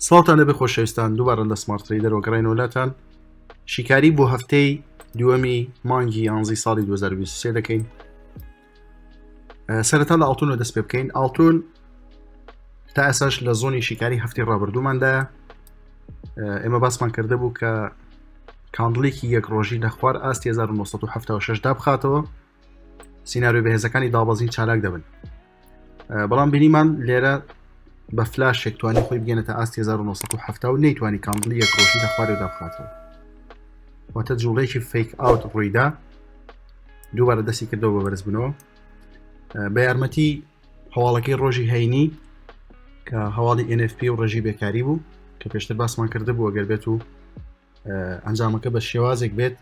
سڵاوتان لەبێ خۆشەویستان دووبارە لە سمارت ترەیدەرەوە گەڕێنەوە لاتان شیکاری بۆ هەفتەی دووەمی مانگی یانزی ساڵی 2023 دەکەین سەرەتا لە ئاڵتونە دەست پێ بکەین ئاڵتون تا ئێساش لە زۆنی شیکاری هەفتی ڕابردووماندا ئێمە باسمان کردە بوو کە candle ێکی یەک ڕۆژی لە خوار ئاستی 1970 دا بخاتەوە سیناریۆ بەهێزەکانی دابەزین چالاک دەبن بەڵام بینیمان لێرە بە فلاشێک توانی خۆی بگەنێتە ئاستی 1970 و نەیتوانی candle ی یەک ڕۆژی لە خوارێ دابخاتەوە واتە جوڵەیەکی fake out ڕوویدا دووبارە دەستی کردەوە بە بەرزبوونەوە بە یارمەتی هەواڵەکەی ڕۆژی هەینی کە هەواڵی NFP و ڕێژی بێکاری بوو کە پێشتر باسمان کردبوو ئەگەر بێت و ئەنجامەکە بە شێوازێک بێت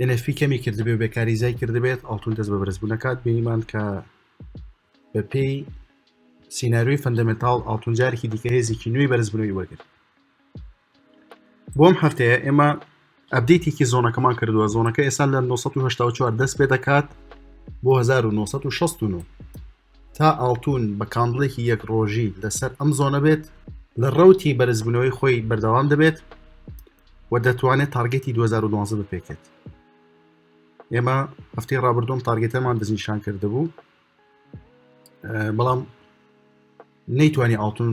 NFP کەمی کردبێ و بێکاری زای کردبێت ئاڵتون دەست بە بەرزبوونەکات بینیمان کە بە پێی سیناریۆی fundamental ئاڵتون جارێکی دیکە هێزێکی نوێی بەرزبوونەوەی وەرگرت بۆم هەفتەیە ئێمە update ێکی zone ەکەمان کردووە zone ەکە ئێستا لە 1984 دەست پێ دەکات بۆ 1969 تا ئاڵتون بە candle ێکی یەک ڕۆژی لەسەر ئەم zone ە بێت لە ڕەوتی بەرزبوونەوەی خۆی بەردەوام دەبێت و دەتوانێت target ی 2012 بپێکێت ئێمە هەفتەی ڕابردووم target ەمان دەستنیشان کردبوو بەڵام نەیتوانی ئاڵتون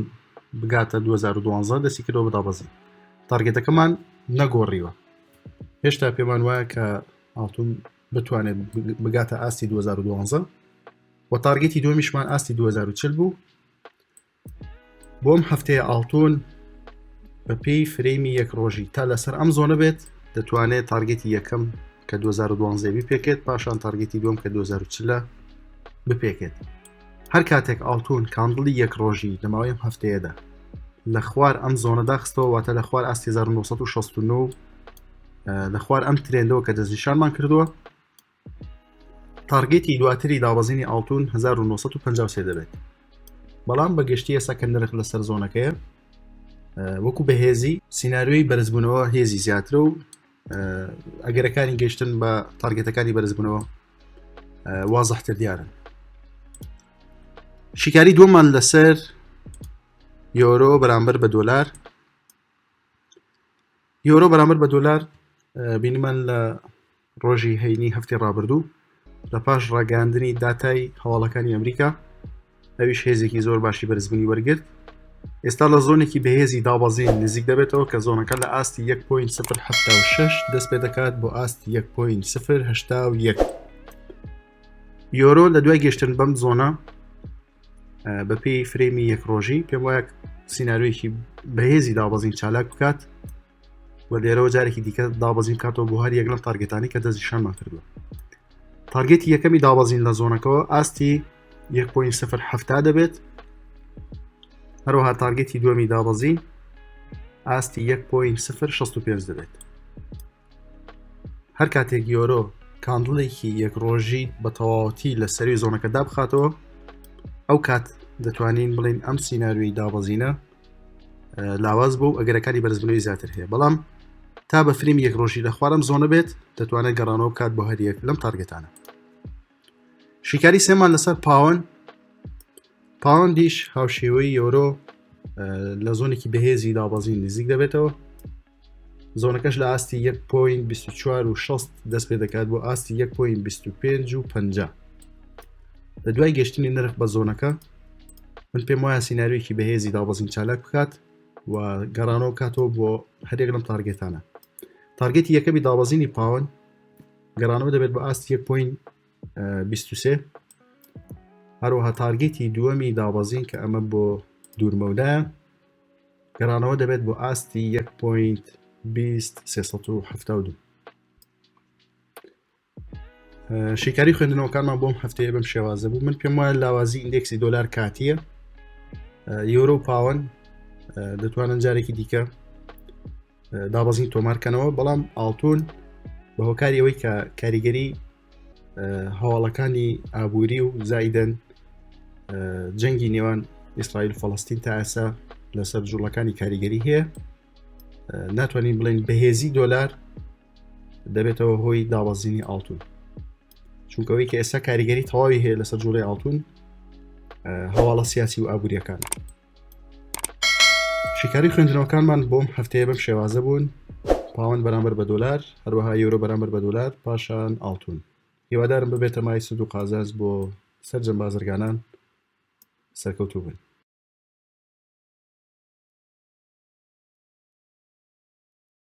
بگاتە 2012 دەستی کردەوە بەدابەزی target ەکەمان نەگۆڕیوە هێشتا پێمان وایە کە ئاڵتون بتوانێت بگاتە ئاستی 2012 و target ی دومیشمان ئاستی 2040 بوو بۆم هەفتەیە ئاڵتون بە پێی فرەیمی یەک ڕۆژی تا لەسەر ئەم zone ە بێت دەتوانێت target ی یەکەم کە 2012 بپێکێت پاشان target ی دوم کە 2040 بپێکێت هەر کاتێک ئاڵتون candle ی یەک ڕۆژی لە ماوەی ئەم هەفتەیەدا لە خوار ئەم zone ە داخستەوە واتە لە خوار ئاستی 1969 لە خوار ئەم trend ەوە کە دەستنیشانمان کردووە target ی دواتری دابەزینی ئاڵتون 1953 دەبێت بەڵام بە گشتی ئێستا کە نرخ لەسەر zone ەکەیە وەکو بەهێزی سیناریۆی بەرزبوونەوە هێزی زیاترە و ئەگەرەکانی گەشتن بە target ەکانی بەرزبوونەوە وازحتر دیارن شیکاری دووەمان لەسەر یۆرۆ بەرامبەر بە دۆلار یۆرۆ بەرامبەر بە دۆلار بینیمان لە ڕۆژی هەینی هەفتی ڕابردوو لە پاش ڕاگەاندنی داتای هەواڵەکانی ئەمریکا ئەویش هێزێکی زۆر باشی بەرزبوونی وەرگرت ئێستا لە zone ێکی بەهێزی دابەزین نزیک دەبێتەوە کە zone ەکە لە ئاستی 1.076 دەست پێ دەکات بۆ ئاستی 1.081 یۆرۆ لە دوای گەشتن بەم zone ە بەپێی فرەیمی یەک ڕۆژی پێم وایە سیناریۆیەکی بەهێزی دابەزین چالاک بکات و لێرەوە جارێکی دیکە دابەزین کاتەوە بۆ هەر یەک لەم target انی کە دەستنیشانمان کردووە target ی یەکەمی دابەزین لە zone ەکەوە ئاستی 1.07 دەبێت هەروەها target ی دووەمی دابەزین ئاستی 1.065 دەبێت هەر کاتێک یۆرۆ candle ێکی یەک ڕۆژی بە تەواوەتی لە سەروی zone ەکە دابخاتەوە ئەو کات دەتوانین بڵین ئەم سیناریۆی دابەزینە لاواز بوو ئەگەرەکانی بەرزبوونەوەی زیاتر هەیە بەڵام تا بە فریم یەک ڕۆژی لە خوارم zone ە بێت دەتوانێت گەڕانەوە بکات بۆ هەریەک لەم target انە شیکاری سێمان لەسەر پاوەن پاوەندیش هاوشێوەی یۆرۆ لە zone ێکی بەهێزی دابەزین نزیک دەبێتەوە zone ەکەش لە ئاستی 1.24 و 60 دەست پێ دەکات بۆ ئاستی 1.25 و 50 لە دوای گەشتنی نرخ بە zone ەکە من پێم وایە سیناریۆیەکی بەهێزی دابەزین چالاک بکات و گەڕانەوە بکاتەوە بۆ هەرێک لەم target انە target ی یەکەمی دابەزینی پاوەن گەڕانەوە دەبێت بە ئاستی 1.23 هەروەها target ی دووەمی دابەزین کە ئەمە بۆ دوورمەودایە گەڕانەوە دەبێت بۆ ئاستی 1.2372 شیکاری خوێندنەوەکانمان بۆم هەفتەیە بەم شێوازە بوو من پێم وایە لاوازی ئیندێکسی دۆلار کاتیە یۆرۆ و پاوەن دەتوانن جارێکی دیکە دابەزین تۆمارکەنەوە بەڵام ئاڵتون بە هۆکاری ئەوەی کە کاریگەری هەواڵەکانی ئابووری و زایدەن جەنگی نێوان ئیسرائیل فەڵستین تا ئێستا لەسەر جوڵەکانی کاریگەری هەیە ناتوانین بڵێن بەهێزی دۆلار دەبێتەوە هۆی دابەزینی ئاڵتون چونکەوەی کە ئێستا کاریگەری تەواوی هەیە لەسەر جوڵی ئاڵتون هەواڵە سیاسی و ئابووریەکان. شیکاری خوێندنەوەکانمان بۆم هەفتەیە بەم شێوازە بوون پاوەند بەرامبەر بە دۆلار هەروەها یۆرۆ بەرامبەر بە دۆلار پاشان ئاڵتون هیوادارم ببێتە مای سود و قازانج بۆ سەرجەم بازرگانان سەرکەوتوو بن.